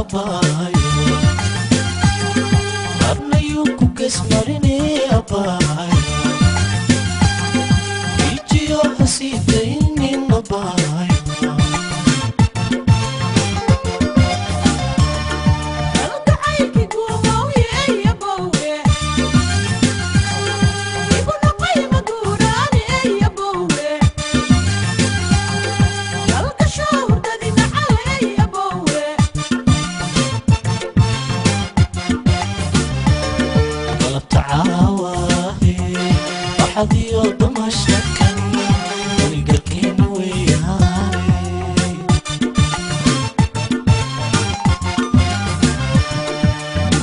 Abayo, marnayu ku gesmarine abayo, ijiyo hasiidaynin abayo. Galabta caawaahe waxadiyo damashakan weligalkeena weeyaane.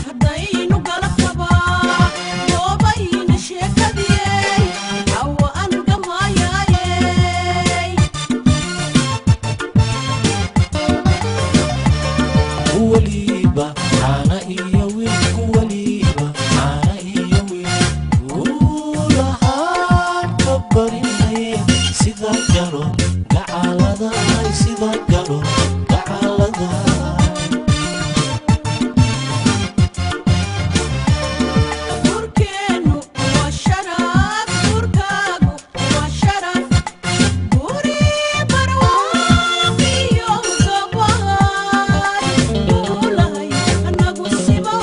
Haddaynu galabtabaa goobayna sheekadiyey cawa an gamayaayey. Weliba caana iyo wiilku, weliba caana iyo wiil guulahaan ka barinay, sida galo gacaaladahay, sida galo gacaaladahay. Guurkeennu waa sharaf, guurkaagu waa sharaf, guri barwaaqiyo gabaad guulahay anagu simo,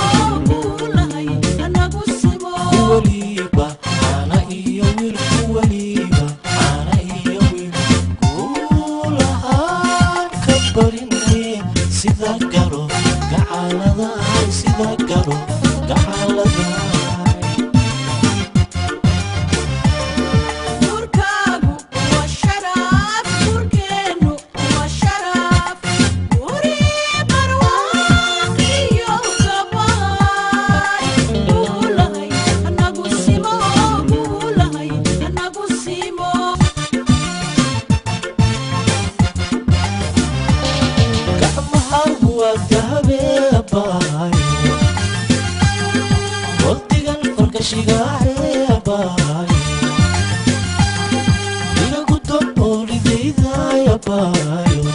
guulahay anagu simo. Weliba caana iyo wiil, weliba caana iyo wiil guulahaan ka barinay, sida galo gacaaladahay, sida galo gacaaladahay. Guurkaagu waa sharaf, guurkeennu waa sharaf, guri barwaaqiyo gabaad guulahay anagu simo, guulahay anagu simo. Gacmahaagu waa dahabe abayo, waqtigan farkashigaahe abayo, iga gudon oolidayday abayo.